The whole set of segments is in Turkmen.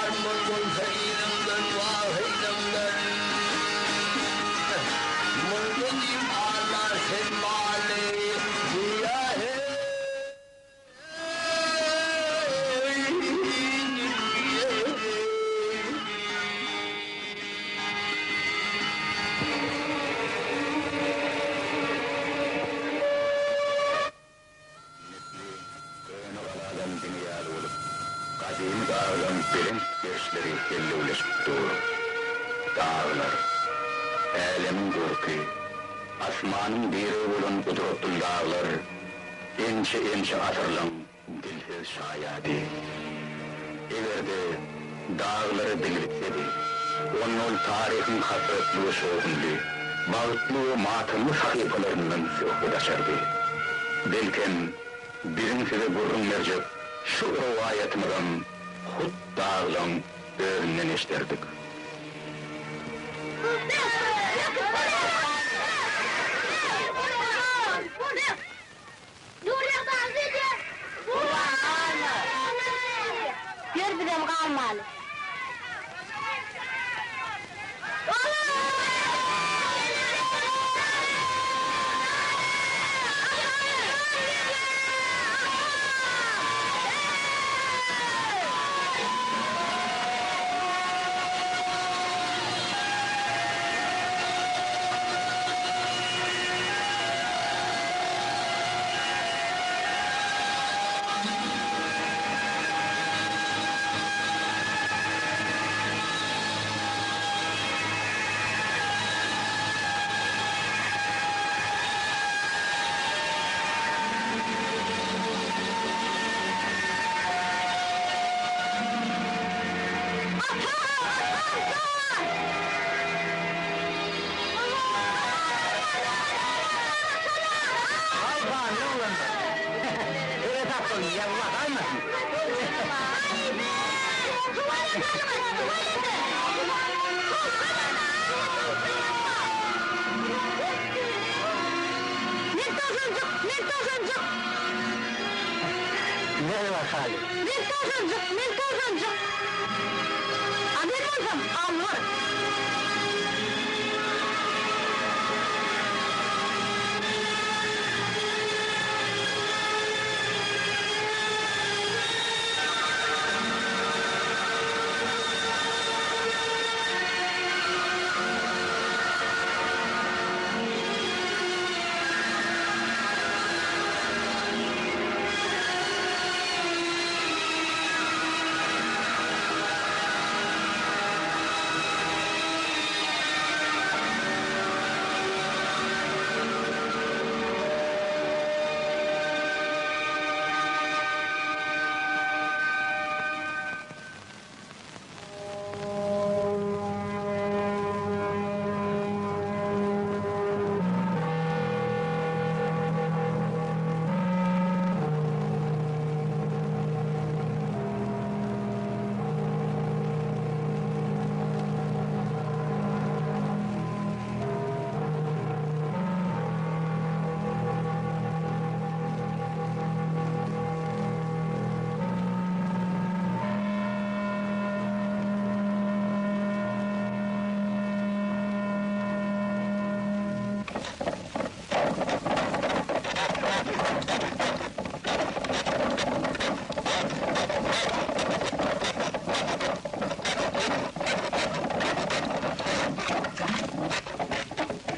Arman bolsa yzyňdan, wah yzyňdan. Munda diýip aldar sen maly, Dünýä heý, dünýe heý. Misli köne galadan diňi ýaly bolup, gadymy daglaň belent gerişleri hellewleşip dur. Daglar, älemiň görki, asmanyň diregi bolan gudratly daglar ençe-ençe asyrlaň dilsiz şaýady. Eger-de daglara dil bitsedi, onda ol taryhyň hasratly we şowhunly, bagtly we matamly sahypalaryndan söhbet açardy. Belkem, biziň size gürrüň berjek şu rowaýatymyzam hut daglaň özünden eşderdik. Ýör bizem galmaly. Ata! Atam jan! Galkanly oglanlar. Seresap boluň, ýagy basaýmasyn. Men towşanjyk, men towşanjyk. Gel bakaly. Men towşanjyk, men towşanjyk. A men bolsam algyr.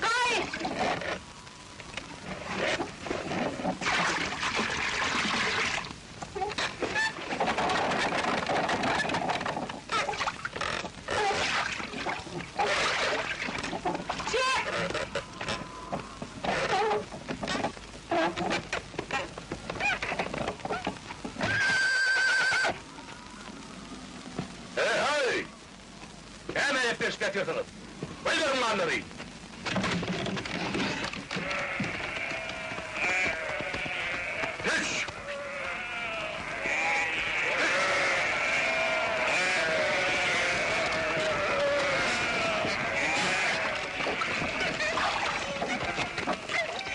Gaý! Çek! He-heý! Näme gepleşip ýatyrsyňyz? Goýberiň mallary! Düş!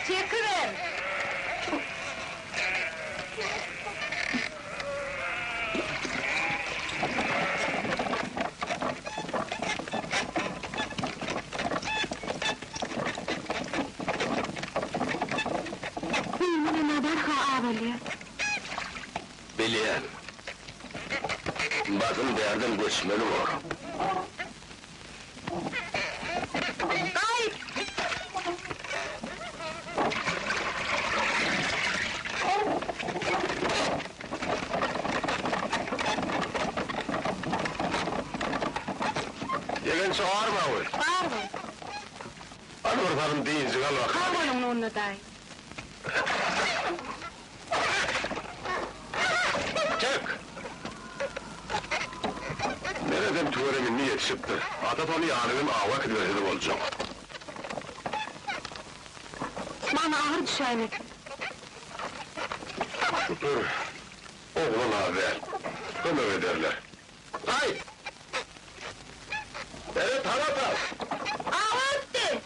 Çekiber! Basym bärden göçmeli bor. Gaýt! Ýegençi barmy? Barmy? Hany bir salym dynjyňy al Sag bakaly. boluň Nunna daýy. Çek! Meredem tüwerem indi ýetişipdir. Atasy ony ýany bilen awa äkidiberse-de boljak. Maňa agyr düşäýmesin. Şükür, oglan az däl. Kömek ederler. Gaýt! Meret han ata! Awa ötdi!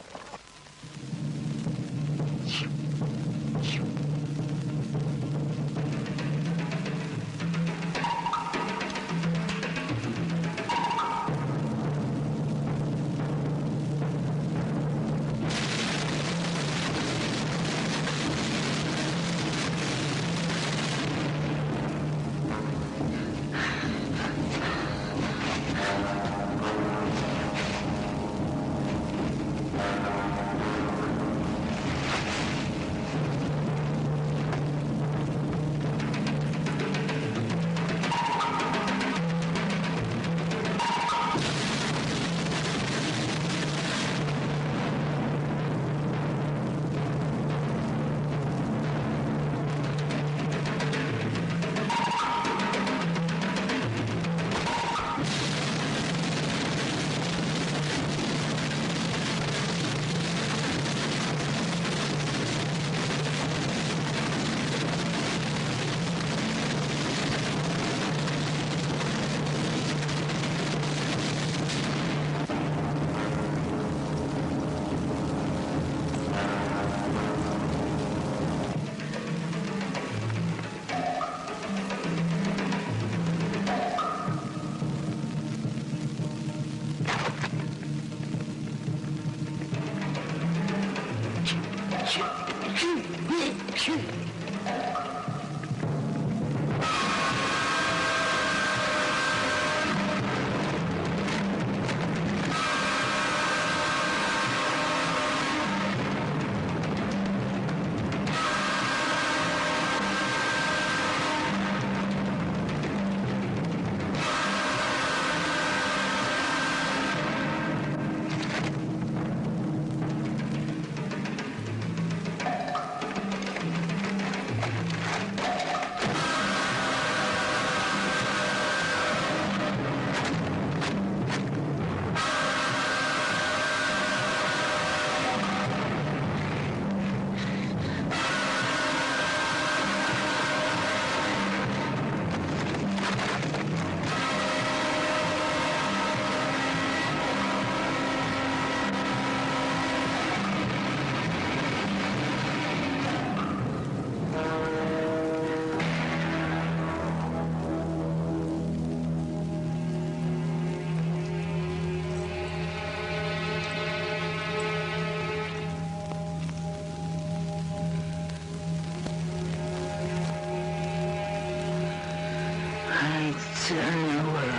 Janawer.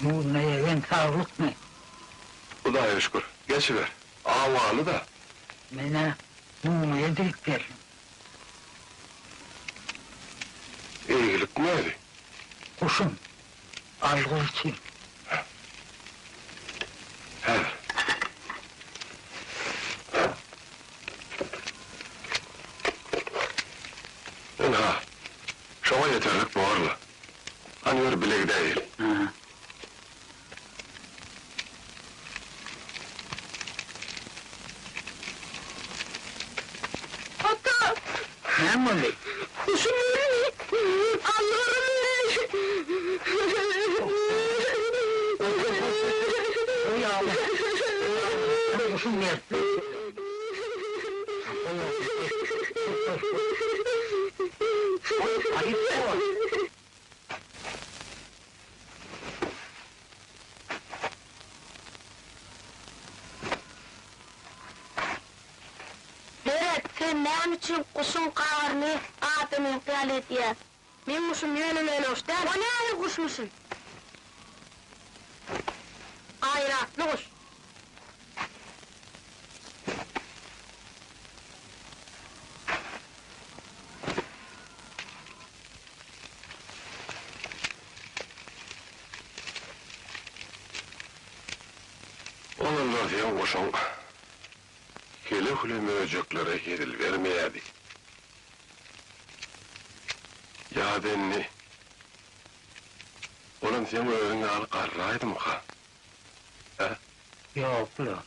Nurna ýegen saglykmy? Hudaýa şükür, geçiber. Awaly-da. Men-ä Nurnaýa diýip geldim. Eýgilikmi özi? Guşum, algy üçin. Häzir. Ynha, şoňa ýeterlik borla. Hany ýör bile gidäýeli. Hä. Ata! Näme boldy? Guşum öldi! Algyrym öldi! Oý agla. Guşum mertli. Aýyp bor. näme üçin guşuň gagyryny adamyňky ýaly edýär? Meň guşum ýöne-möne guş däl. O nähili guşmuşyn? Gaýratly guş. Olanlar seň guşuň Hele-hüle möjeklere hezil bermeýärdi. Ýa-da indi olam seň özüň ýaly garraýdymyka? Hä? Ýok-la.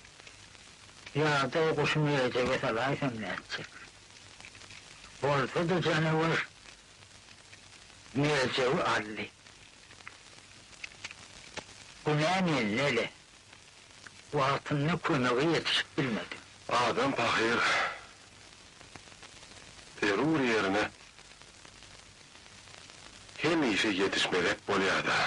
Ýa-da o guşy möjege salaýsam nätjek? Bolsa-da janawar möjegi aldy. Günä mende-le. Wagtynda kömege ýetişip bilmedim. Adam pahyr zerur ýerine hemişe ýetişmezek bolýar-da.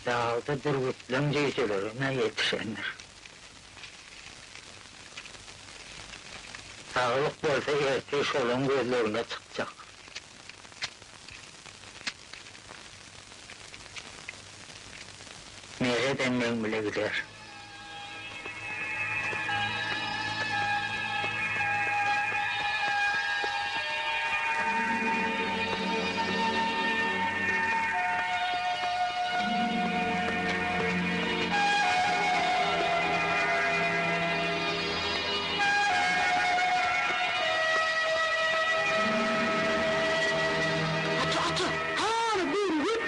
Dagda bürgütleň jüýjelerine ýetişendir. Saglyk bolsa ertir şolaň gözlegine çykjak. Meredem meň bile gider. Ata, ata, hany bürgüt?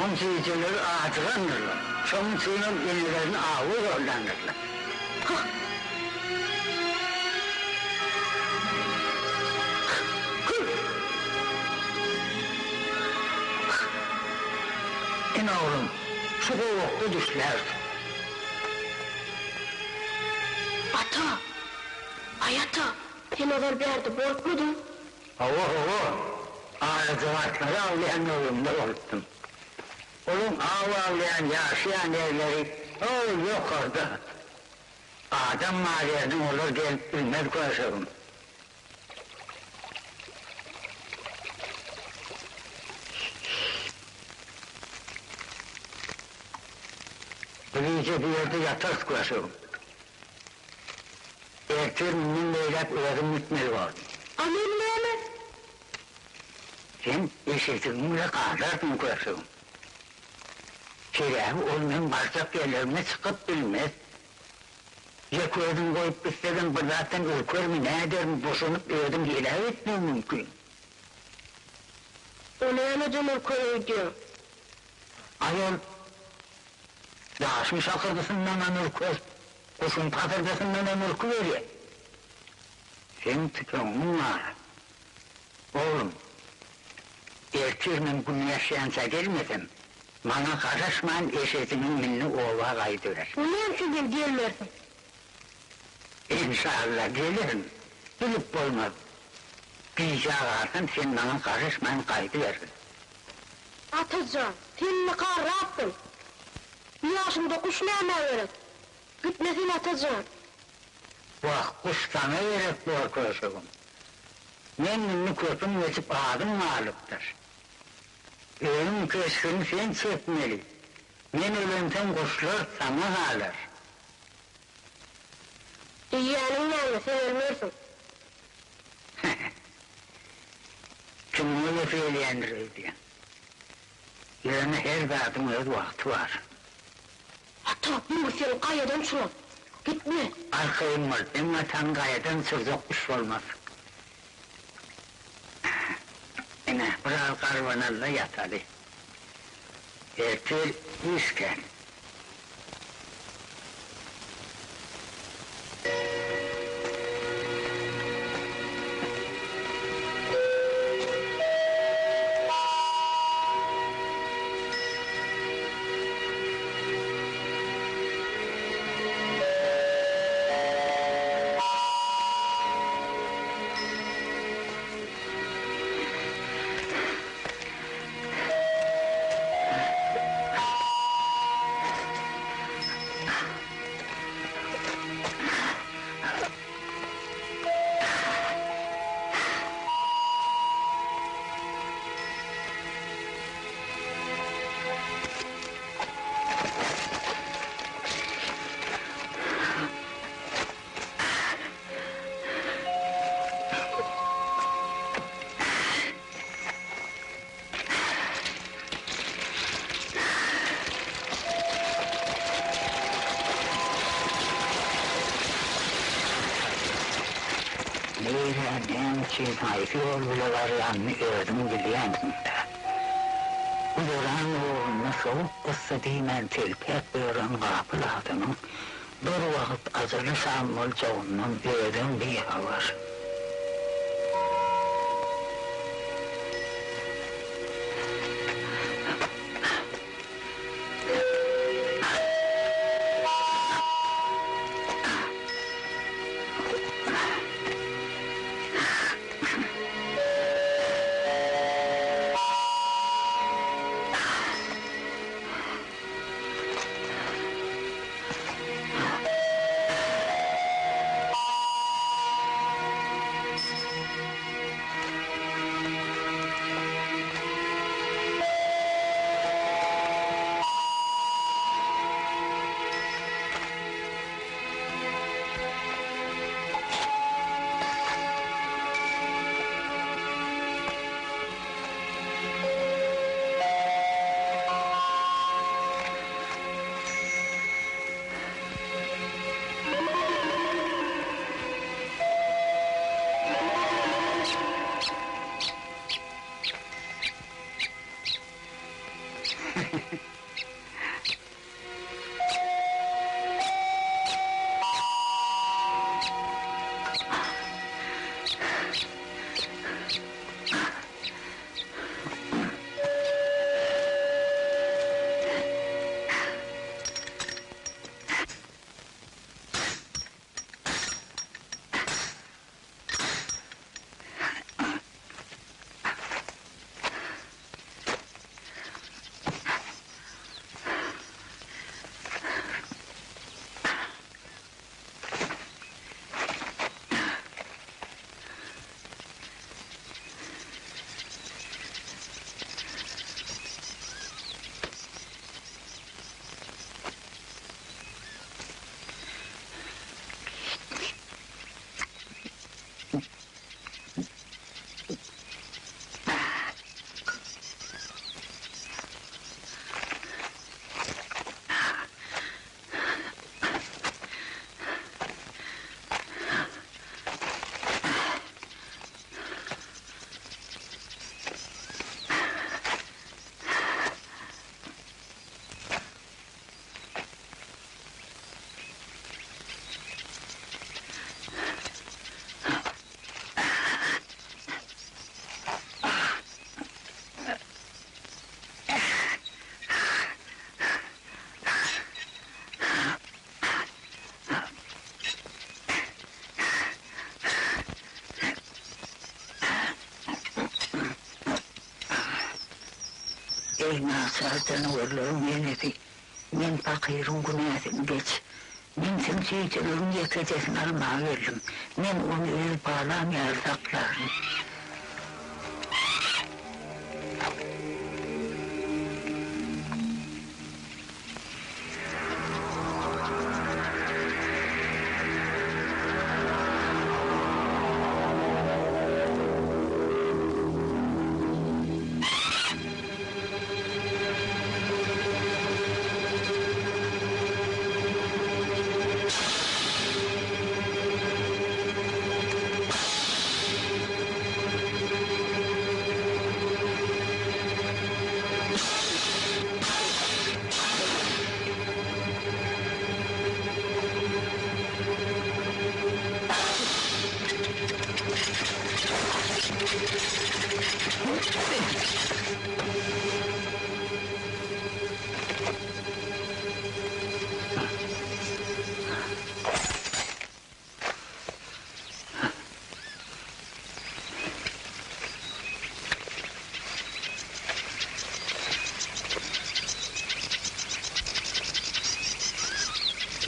Oň jüýjeleri ajygandyrlar. Şonuň üçinem enelerini awa ýollandyrlar. Hah! Ine oglum, şu gowakda düşlärdi. Ata! Aý ata, sen ozal bärde bolupmydyň? Hawa, hawa, alajagatlary awlaýan döwrümde bolupdym. Olaň aw awlaýan, ýaşaýan ýerleri ho-ol ýokarda. Adam bar ýerine olar gelip bilmez köşegim. Bu gije bu ýerde ýatarys köşegim. Ertir mundan beýläk özüm gitmeli boldum. A men näme? Sen eşejigiň bile galarsyň köşegim. Sebäbi ol meň barjak ýerlerime çykyp bilmez. Ýeke özüň goýup gitsegem bir zatdan ürkermi, nädermi, boşanyp özüň heläk etmegi mümkin. O nämeden ürker öýdýäň? Aýol, daşyň şakyrdysyndanam ürker, guşuň pasyrdysyndanam ürküberýär. Seň tüpeňiň bar. Oglum. Ertir men Gün ýaşýança gelmesem, maňa garaşman eşejiňi mindi oba gaýdyber. O näme üçin sen gelmersiň? Enşalla gelerin. Bilip bolmaz. Gijä galsam sen maňa garaşman gaýdybergin. Atajan, sen indi garrapsyň. Bu ýaşyňda guş nämä gerek? Gitme sen Atajan. Wah, guş saňa gerek bor köşegim. Men indi köpüň geçip adym galypdyr. Öýüň keşgini sen çekmeli. Men ölemsoň guşlar saňa galar. Diýýäniň näme, sen ölmersiň. Kimiň ölesi gelýändir öýdýäň. Ýöne her zadyň öz wagty bar. Ata, bu sen gaýadan çuran. Gitme! Arkaýyn bol, meň atam gaýadan çurjak guş bolmaz. Ine, biraz garbanaly-da ýataly. Ertir iş kän. Nirä, näme üçin, haýsy ýol bile barýanyny özüň bilýänsiň-dä. Güzeran ugrunda sowuk-yssy diýmän telpäp ýören gapyl adamyň bir wagt ajaly şam boljagyndan özem bihabar. Eý, naçar janawarlaryň enesi, men pakyryň günäsini geç. Men seň süýjüligiň ýekejesini almaga geldim. Men ony öz balam ýaly saklaryn.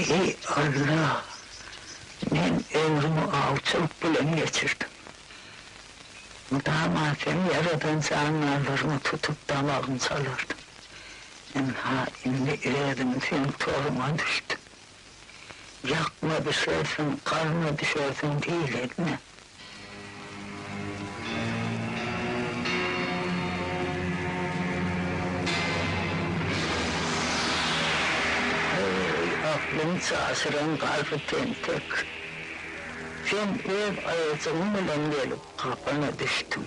Eý, Alla! Men ömrümi awçylyk bilen geçirdim. Mydama Seň ýaradan jandarlaryňy tutup damagymy çalardym. Ynha, indi özüm Seň toruňa düşdüm. Ýakma düşersiň, gazma düşersiň diýlenine. Eý, aklyny çaşyran garry tentek! Sen öz aýajygyň bilen gelip gapana düşdüň.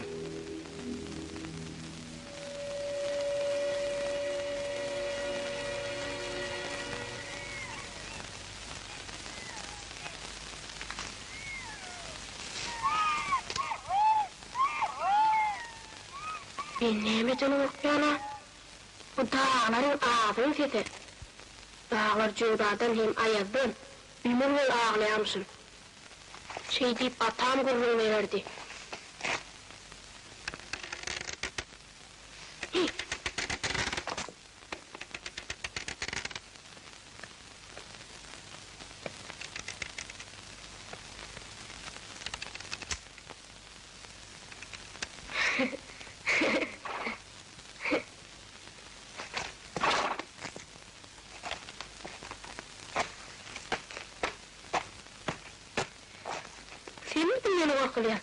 Men nämeden gorkýan-a? Bu daglaryň agyň sesi. Daglar jöwzadan hem aýazdan ömür boýy aglaýarmyşyn. Şeý diýip atam gürrüň bererdi. Hi! Senmidiň meni gorkuzýan?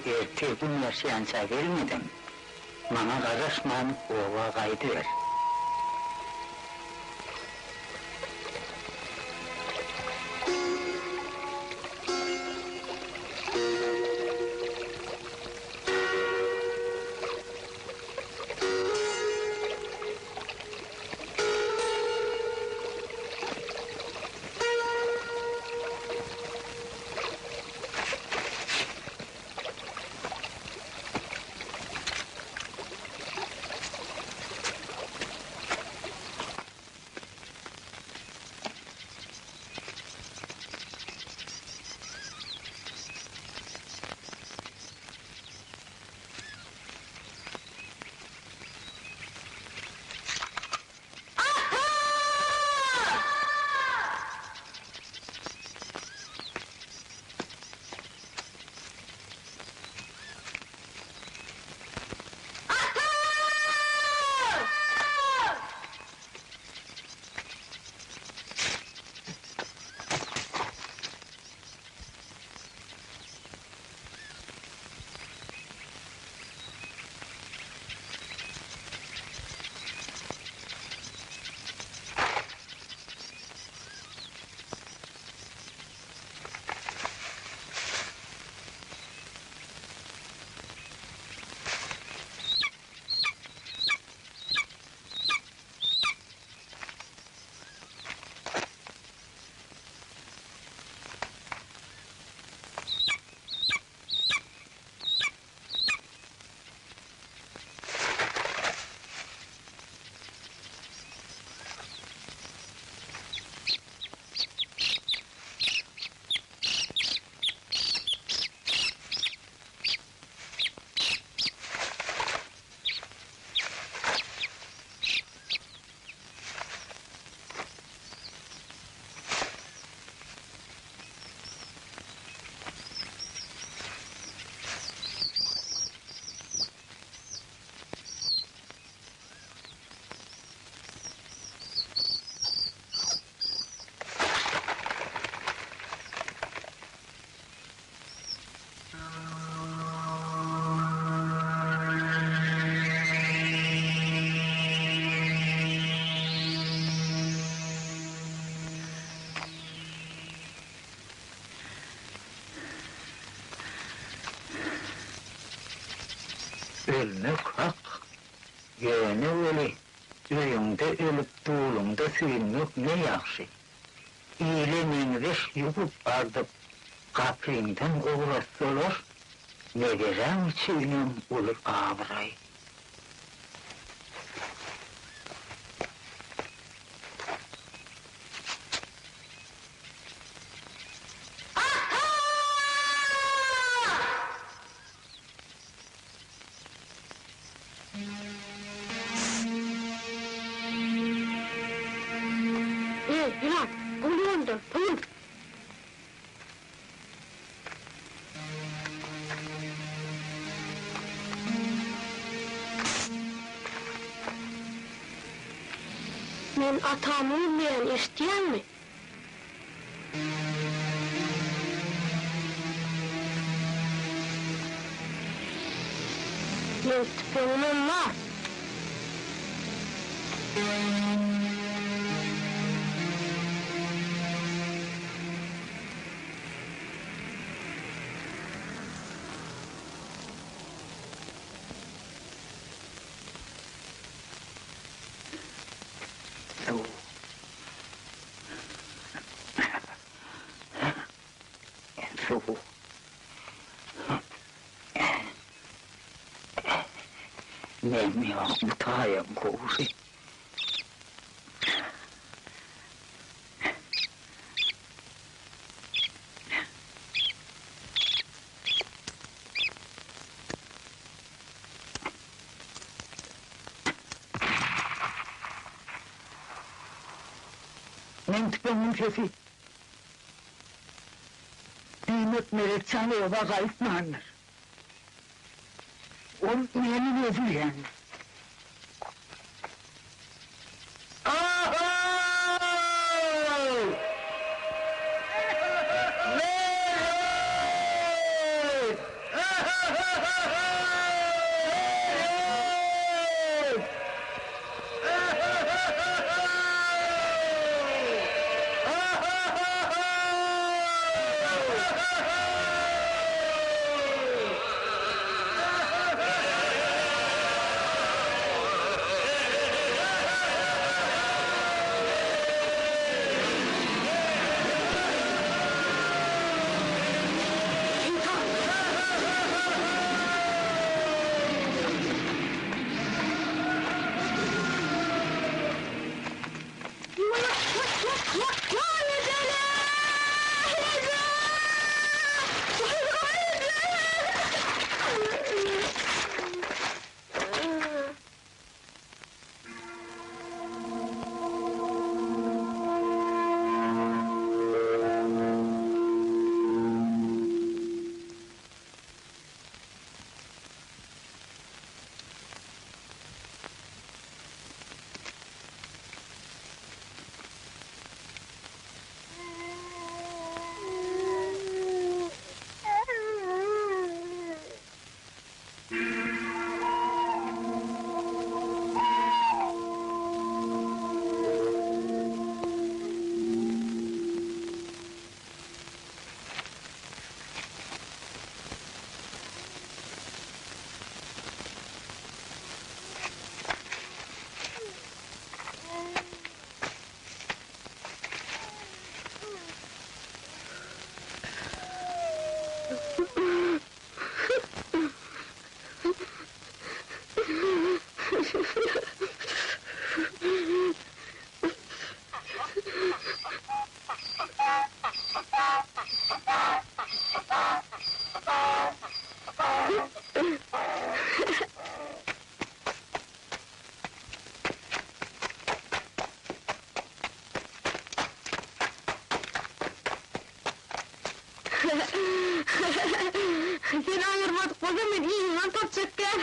ertir Gün ýaşýança gelmediň, maňa garaşman oba gaýdyber. Ölmek hak, ýöne weli öýüňde ölüp duluňda süýnmek ne ýagşy. Ile meňzeş ýuwup-ardyp gapyňdan ugratsalar, neberäň üçinem uly abraý. Eý, ýylan, pul gönder, pul! Men atamy gözleýän, eşitýäňmi? Meň tüpeňimem bar. Suw. Suw. Nem ýok, bu taýam gowusy. Meň tüpeňiň sesi. Diýmek Meretjan oba gaýtmandyr. Ol meni gözleýändir. Aho! Meret! Seni aýyrmadyk bolsam men yzyňdan tapjak däl.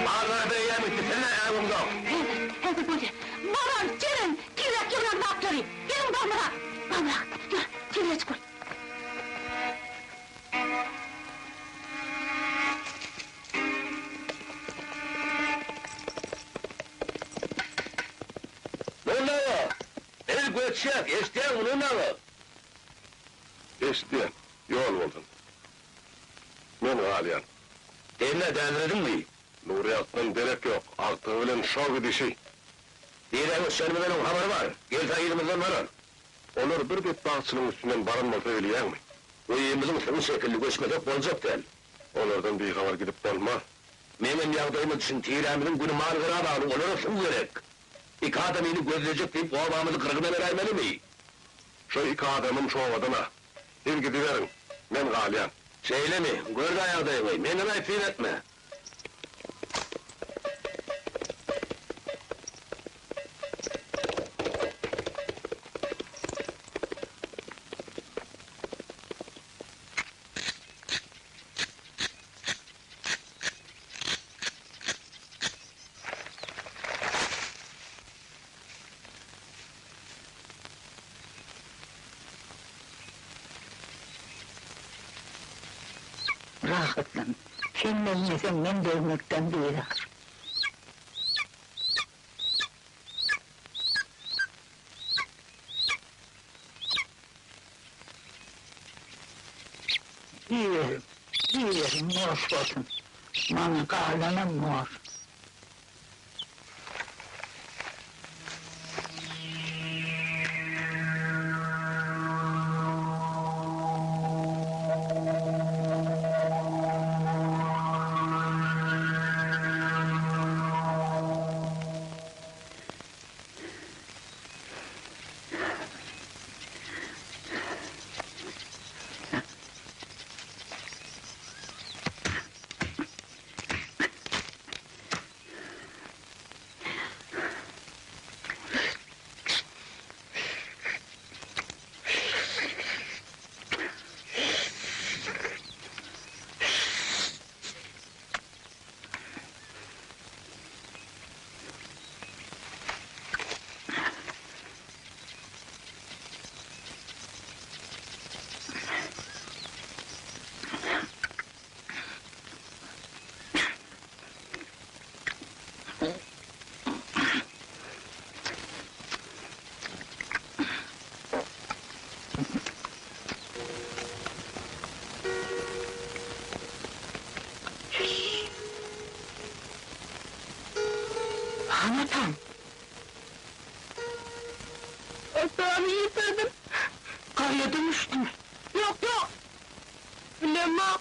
Bazara beýýäm gitdi, äwimzok. Häzir, häzir bolýa. Baran, Jeren, tizräk ýygnaň zatlary. Geliň Balmyrat! Balmyrat, ýör, tizräjik bol. Nurly aga, biz göçýäs, eşidýäňmi Nurly aga? Eşidýän, ýol bolsun. Men galýan. Demle dälirediňmi? Nurýagtdan derek ýok, agtygy bilen şo gidişi. Nirä göçýänimizden oň habary bar, gelse yzymyzdan barar. Olar bir betbagtçylygyň üstünden baran bolsa bilýäňmi? Guýymyzyň suwy şekilli göçmesek boljak däl. Olardan bihabar gidip bolmaz. Meňem ýagdaýyma düşün, tirämiziň güni mal-gara bagly, olara suw gerek. Iki adamyny gözlejek diýip obamyzy gyrgyna beräýmelimi? Şo iki adamym şobadan-a. Siz gidiberiň, men galýan. Şeýlemi? Gör-dä ýagdaýyňy, menden aýyp-syp etme. Rahatlan. Sen ölmeseň, men de ölmekden bizar. Iýerin, iýerin, noş bolsun. Maňa galanam noş. Han atam. Atamy ýitirdim. Gaýadan düşdümi? Ýok, ýok. Bilemok.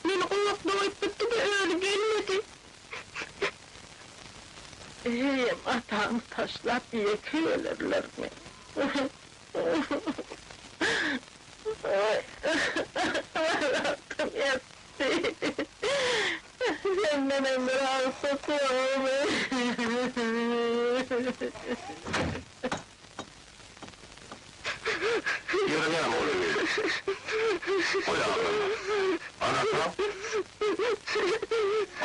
Meni gowakda goýup gitdi-de, özi gelmedi. Heýem ataňy taşlap ýeke gelerlermi? Atam ýatdy. Sendenem bir agsak ýokmy? Ýeri näme ol öýde? Goý aglama. Anaka?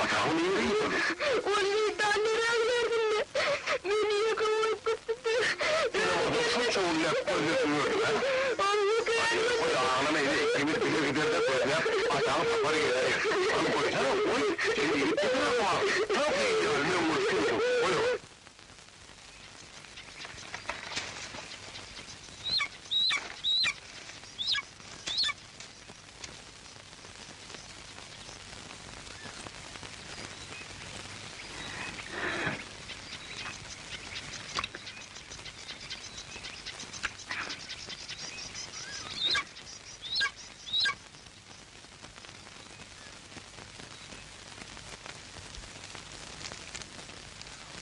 Ataňy nirä ýitirdiň? Ol şeýtan nirä gidersin-de, meni ýeke goýup gitdi-de. Sen bolsa şunça günläp gözläp ýördüň-ä? Goý aglama ine ikimiz bile gider-de gözläp ataňy tapar geleris. Hany goýsana, goý, seni iýip bitirer wagt. Çok iýdi ölmegiň mümkin, goý.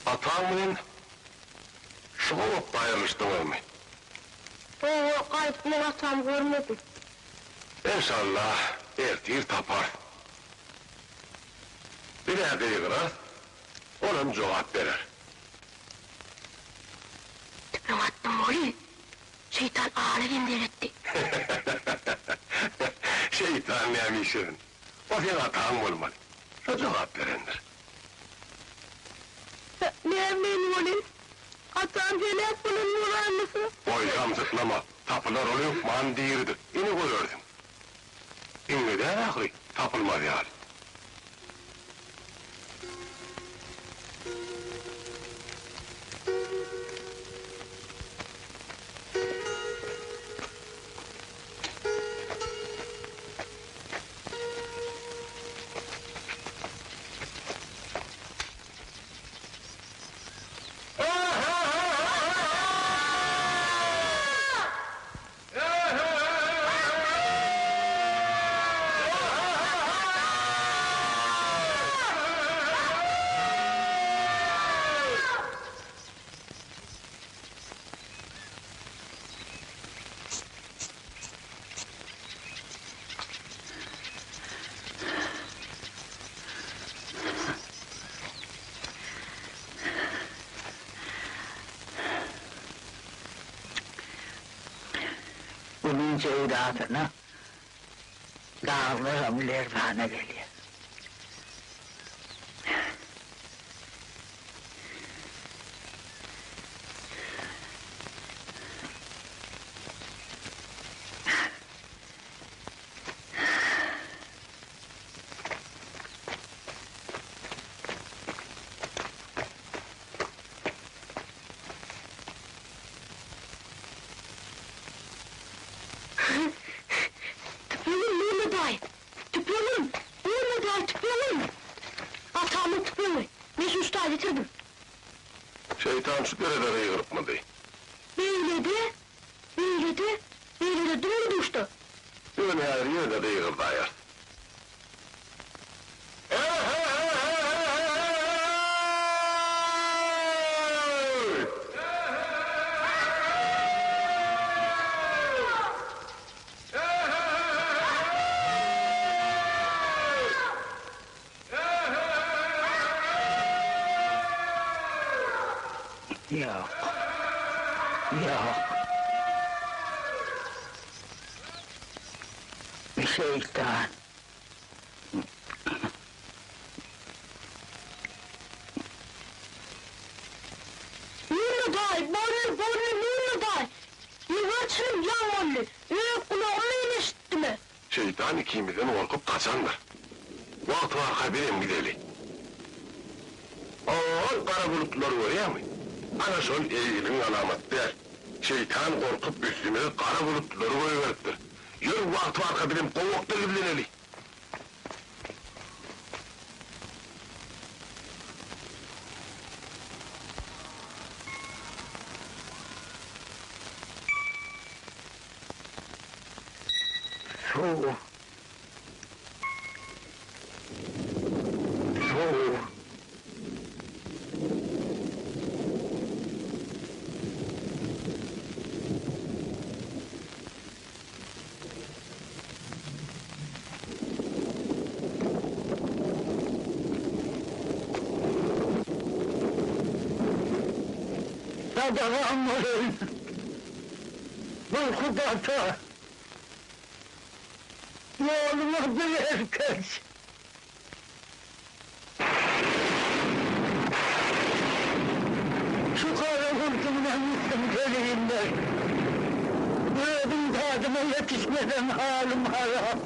Ataň bilen şu gowakda aýrylyşdyňyzmy? Hawa, gaýdyp men atamy görmedim. Enşalla, ertir taparys. Biz-ä gygyrarys, olam jogap berer. Tüpeň atdym welin, şeýtan ala gendel etdi. Şeýtan näme işerin? O seň ataň bolmaly. Şo jogap berendir. Näme welin, atam heläk bolan bolanmysa? Goý, samsyklama, tapylar, ol hökman diridir, ine görersiň. Iňňe däl ahyry, tapylmaz ýaly. Günüň söwdasyna daglaram lerzana gelýär. Tüpeňim nirde daýy? Tüpeňim! Nirde daýy tüpeňim? Atamyň tüpeňi. Men şuny şu taýda ýitirdim. Şeýtan şu derede gygyrypmydy? Beýlede, beýlede, beýlede dumly duşda. Ýöne häzir ýene-de gygyrdaýarys. Ehe-he-he-he-he-heý! Ýok. Ýok. Şeýtan. Nurly daýy, bolly, bolly, Nurly daýy! Ýygar çynym ýaň boldy, öz gulagym bilen eşitdim-ä. Şeýtan ikimizden gorkup gaçandyr. Wagt barka bizem gideli. Ol gara bulutlary görýäňmi? Ana şol eýgiligiň alamaty däl. Şeýtan gorkup üstümize gara bulutlary goýberipdir. Ýör wagt barka bizem gowakda gizleneli. Suw. Suw. Sadagam bolsun. Gorkut ata. Ýoluma bereket. Şu gara gurduňdan gitdim geleýinler. Özüm dadyma ýetişmesem halym harap.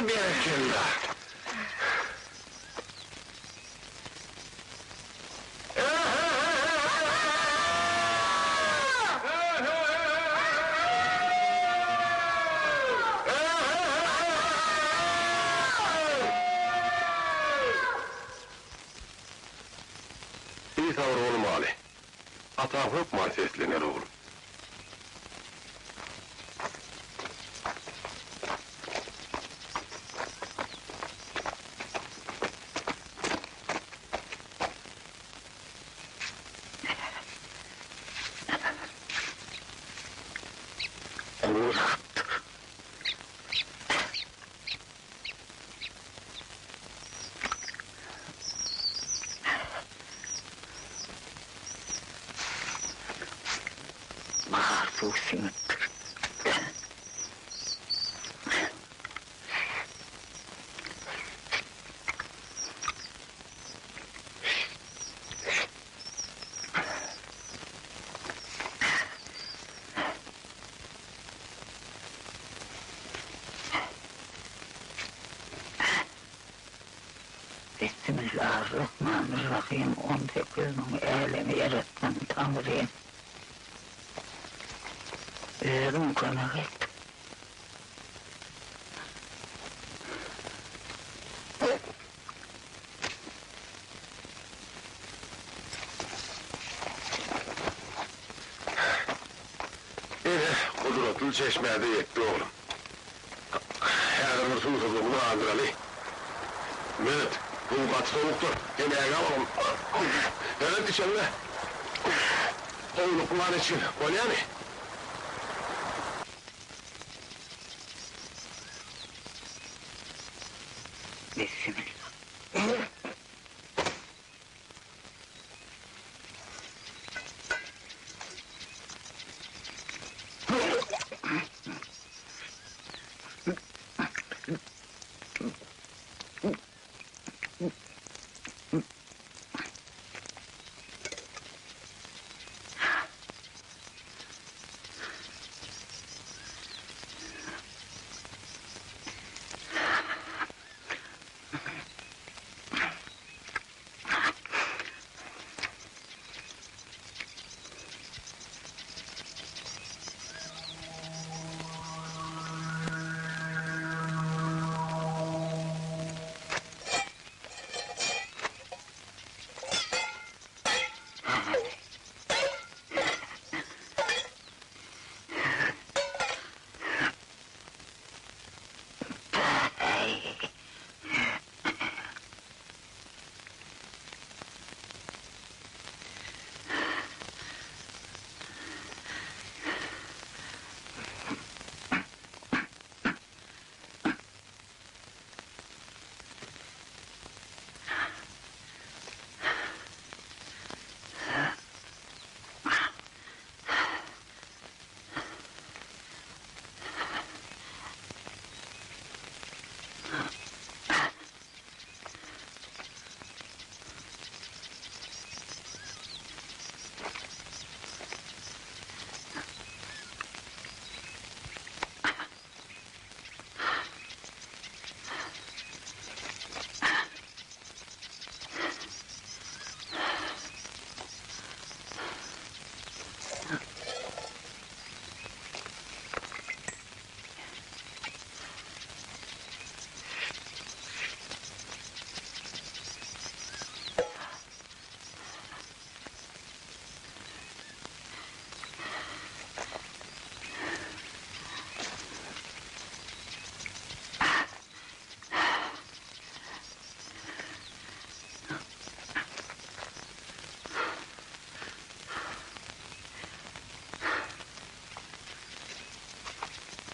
Berekella. Bisabyr bolmaly. Ataň hökman seslener, oglum. Gurapdyr. Bahar suw siňipdir. Bismillarrahmanirrahim, 18 müň älemi ýaratdan Taňrym. Özüň kömek et. Ine, gudratly çeşmä-de ýetdik, oglum. Häzir bir suwsuzlygymyzy gandyraly. Meret, suw gaty sowukdyr, sen ägä bol. Meret, içende howlukman içgin, bolýamy? Bismillah.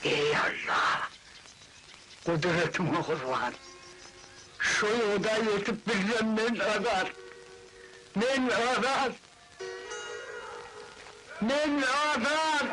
Eý Allah! Gudratyňa gurban! Şu ýurda ýetip bilsem men azat! Men azat! Men azat!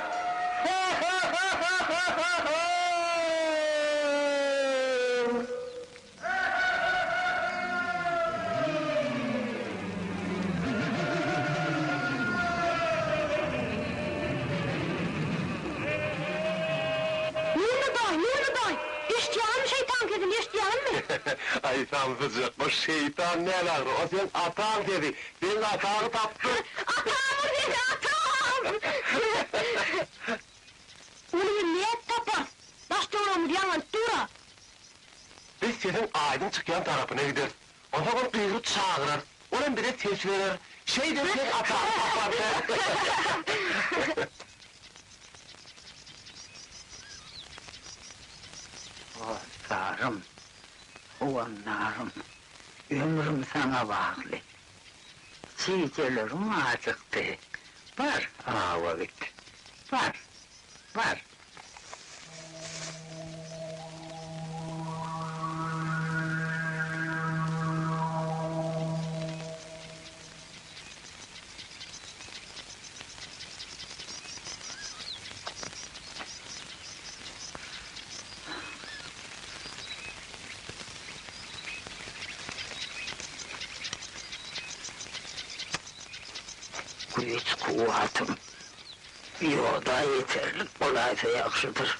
Nurly daýy, Nurly daýy! Eşitýäňmi şeýtan sesini? Aý samsyjak, o şeýtan däl ahry, o seň ataň sesi, seň ataňy tapdyk. Atamyň sesi, atam! Ony biz nädip taparys? Daş-töweregimiz ýaňlanyp dur-a. Biz sesiň aýdyň çykýan tarapyna gideris. Onsoň ol gygyryp çagyrar. Ol hem bize ses berer. Şeýdip sen ataňy taparsyň. Hossarym, howandarym, ömrüm saňa bagly. Jijelerim ajykdy. Bar, awa git. Bar, bar. Güýç-kuwwatym ýoda ýeterlik bolaýsa ýagşydyr.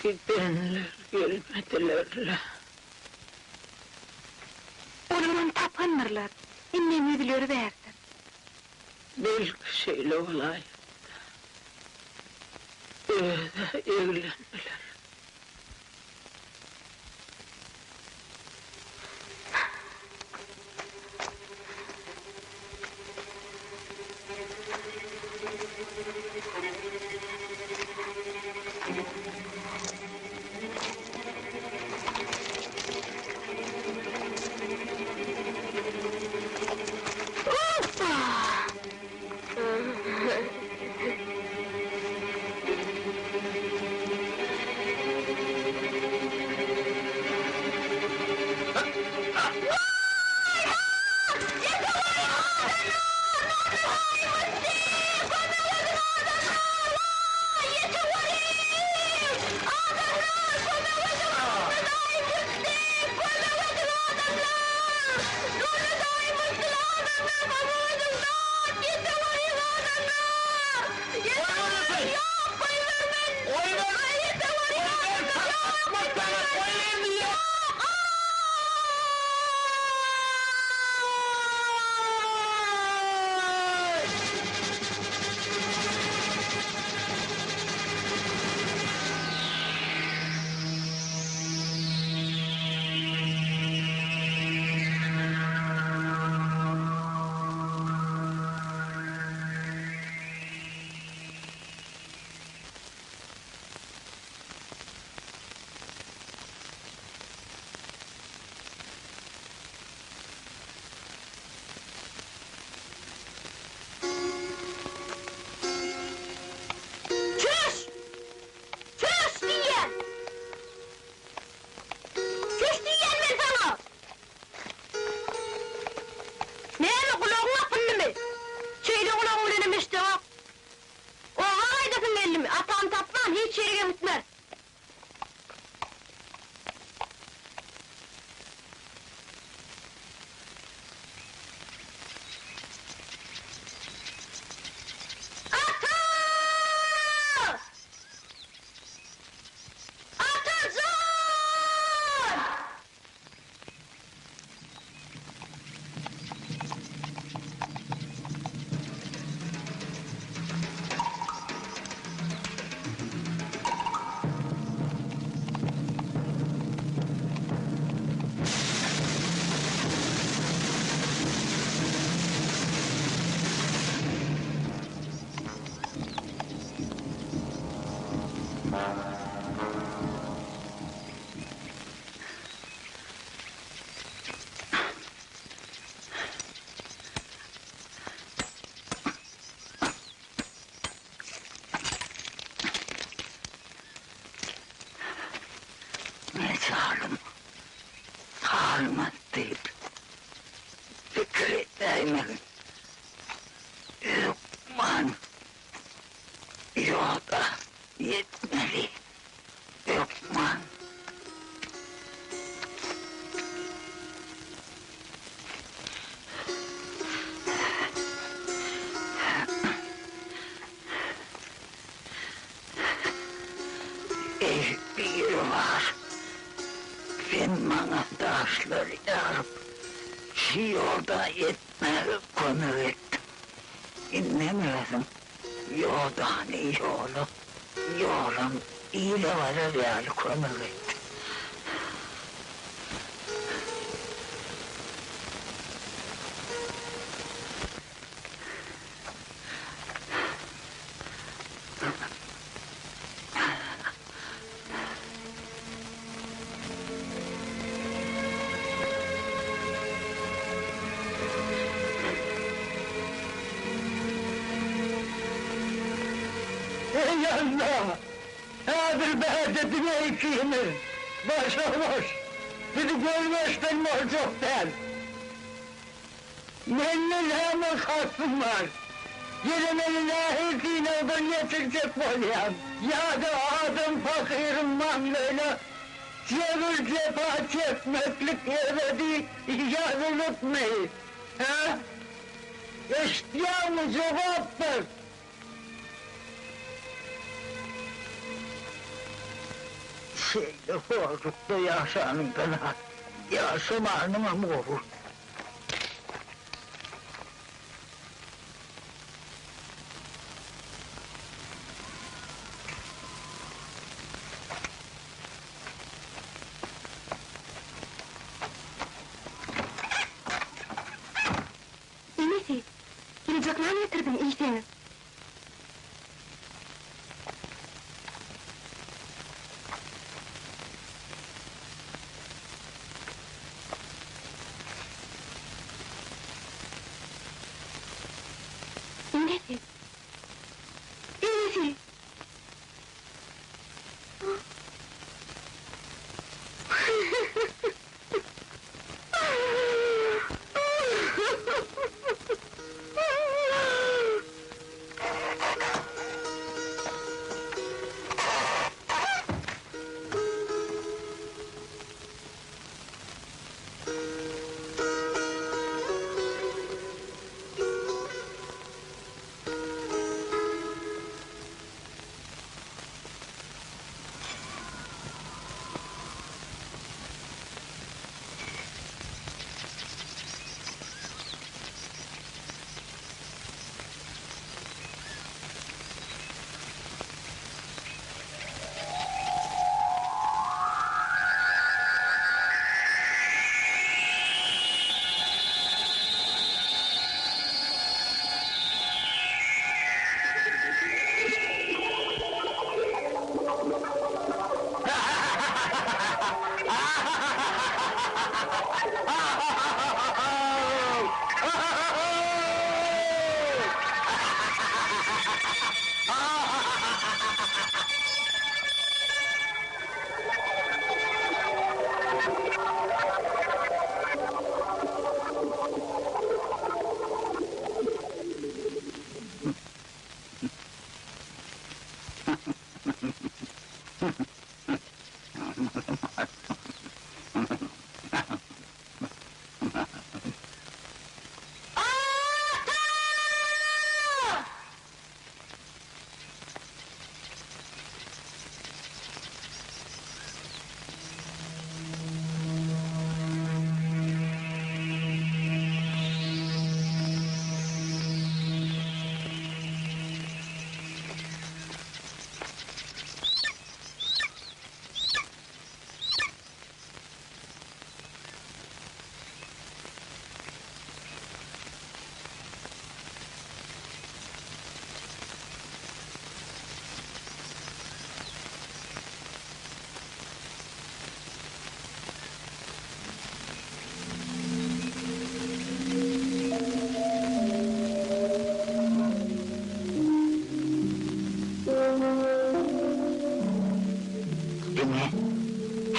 Gidenler gelmediler-le. Olaram tapandyrlar. Indem ýüzleri bärdir. Belki şeýle bolaýypdyr. Öz-ä eglendiler. Hoppa! Mejalym galmaz diýip pikir edäýmegin. Hökman ýoda ýetmeli. Hökman. Eý, Biribar, sen maňa daşlary ýaryp, şu ýolda ýetmäge kömek etdiň. Indem özüň ýodany ýola, ýolam ile barar ýaly kömek et. Eý Alla! Häzir bärde diňe ikimiz, başa-baş. Bizi görmeşden boljak däl. Mende näme kasdym bar? Ýene meni nähili synagdan geçirjek bolýaň? Ýa-da adam pahyryň maňlaýyna jebir-jepa çekmeklik ebedi ýazylypmy? Hä? Eşitýäňmi, jogap ber! Şeýle horlukda ýaşanyňdan-a ýaşamanyňam gowy. Inisi, geljek nan getirdim, iýseňiz. Enesi! Enesi! Ata!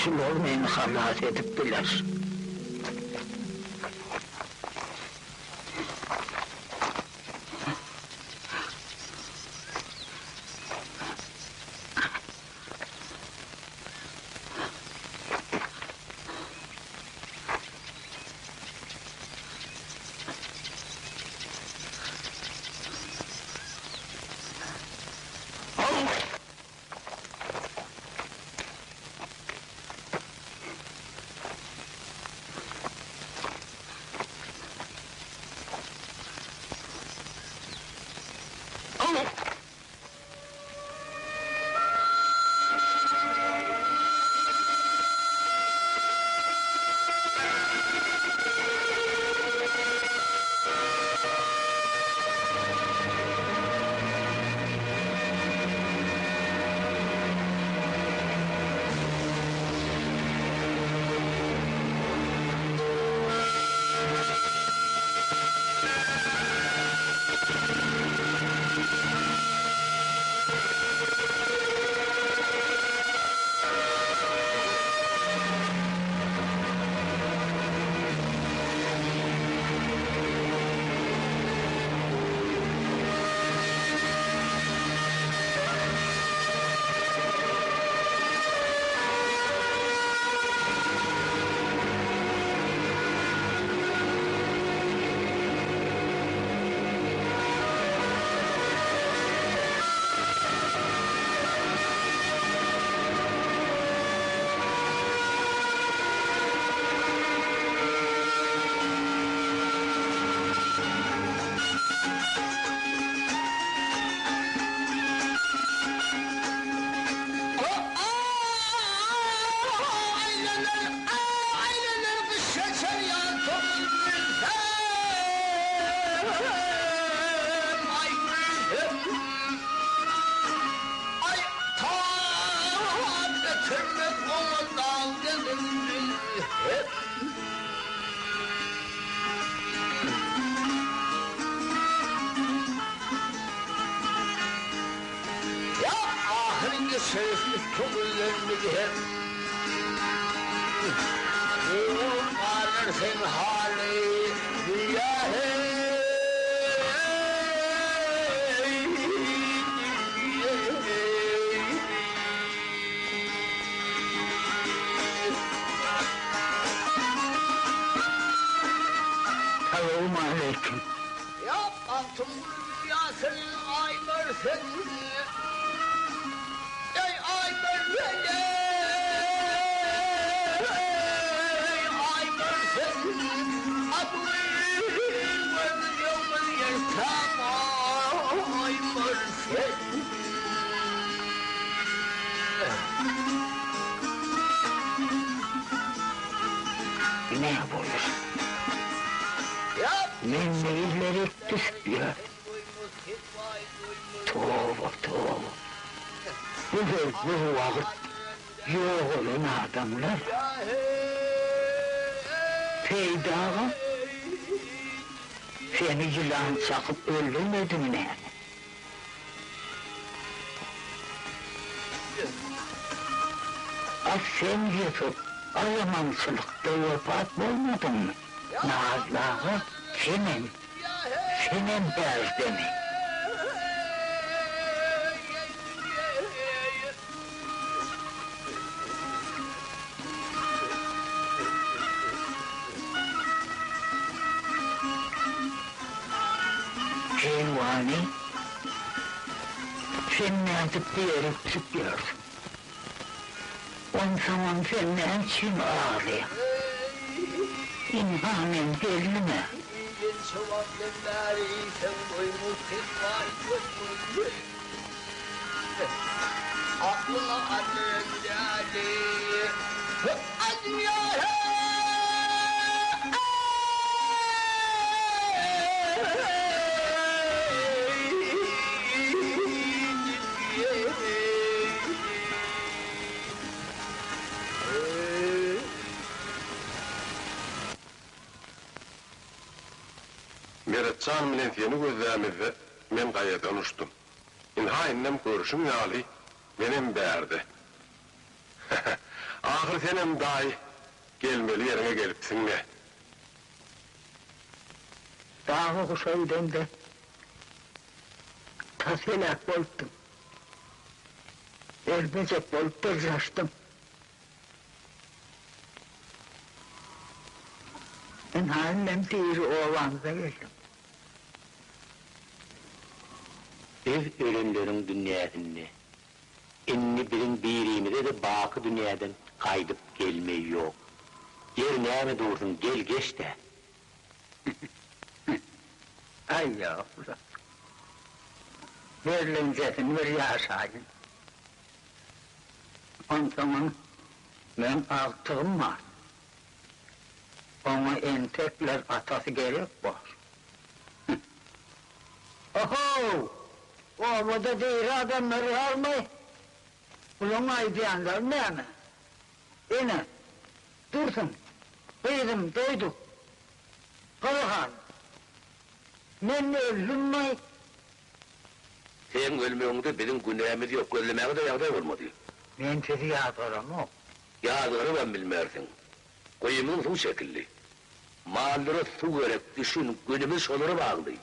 Şular meni halas edip biler. Salowmaleýkim. Ne bolur? Men neýlere düşüp ýör? Toba, toba. Bu bir wagt ýogalan adamlar. Peýdaga seni ýylan çakyp öldürmedimi näme? A sen Ýusup alamançylykda wepat bolmadyňmy? Nazly aga senem, senem bärdemi? Keýwany, sen nädip bu ýere düşüp ýörsüň? Onsoňam sen näme üçin aglaýaň? Ynha men geldim-ä. Meretjan bilen seni gözlämizde men gaýadan uçdum. Ynha indem görşüň ýaly menem bärde. Ahyr senem daýy, gelmeli ýeriňe gelipsiň-le. Dagy guşa gidemde tas heläk bolupdym. Ölmejek bolup dyrjaşdym. Ynha indem diri obamyza geldim. Biz ölenleriň dünýäsinde. Indi biziň birimize-de baky dünýäden gaýdyp gelme ýok. Ýeri näme dursuň, gel geç-dä. Aý ýok-la. Berlenjesini bir ýaşaýyn. Onsoňam meň agtygym bar. Oňa entekler atasy gerek bor. Ohow! Obada diri adamlar barmy? Bulaň aýdýanlary näme? Ene, Dursun, gyzym, doýduk. Gyzyhan, men öldümmi? Seň ölmegiňde biziň günämiz ýok, gözlemäge-de ýagdaý bolmady. Men sizi ýazgaramok. Ýazgarybam bilmersiň. Guýymyň suw çekildi. Mallara suw gerek, düşün, günümiz şolara bagly.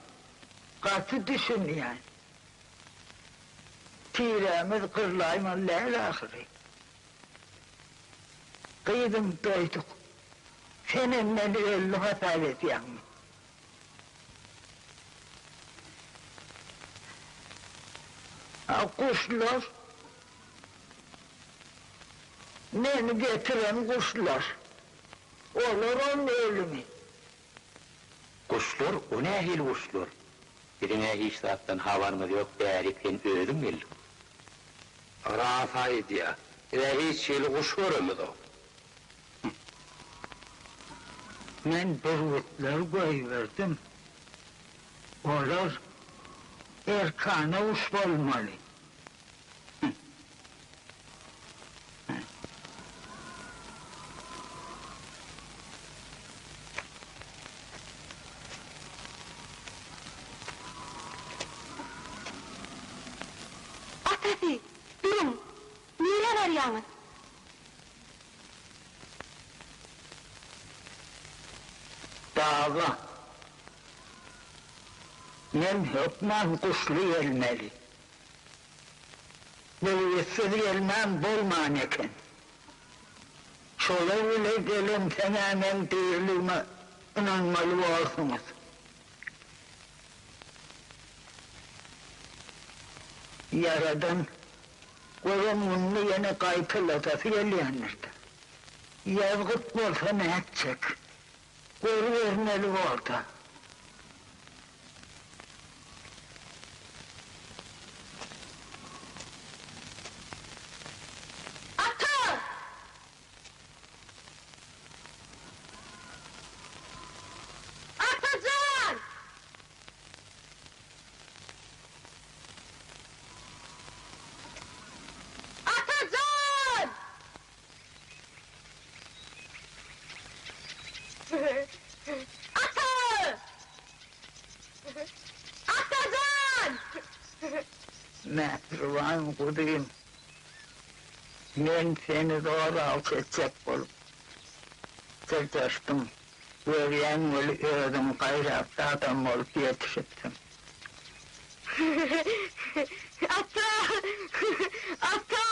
Gaty düşünýän. Tirämiz gyrlaýmaly däl ahyry. Gyzym, doýduk. Senem meni öldi hasap edýäňmi? A guşlar? Meni getiren guşlar. Olaram ölümi. Guşlar, o nähili guşlar? Biziň-ä hiç zatdan habarymyz ýok, bärik sen özüň geldiň. Ras aýdýa. Biz-ä hiç hili guş göremizok. Men bürgütleri goýberdim. Olar erkana guş bolmaly. Atasy, duruň! Nirä barýaňyz? Daga. Men hökman guşly gelmeli. Bürgütsiz gelmän bolman eken. Şolar bile gelemseň-ä meň diriligime ynanmaly borsuňyz. Ýaradan gören gününi ýene gaýtaladasy gelýändir-dä. Ýazgyt bolsa nätjek? Görübermeli bor-da. Ata! Ata jan! Ata jan! Ata! Ata jan! Mähriban guzym, men seni zoralçy etjek bolup dyrjaşdym. Görýän weli özüň gaýratly adam bolup ýetişipsiň. Ata! Ata!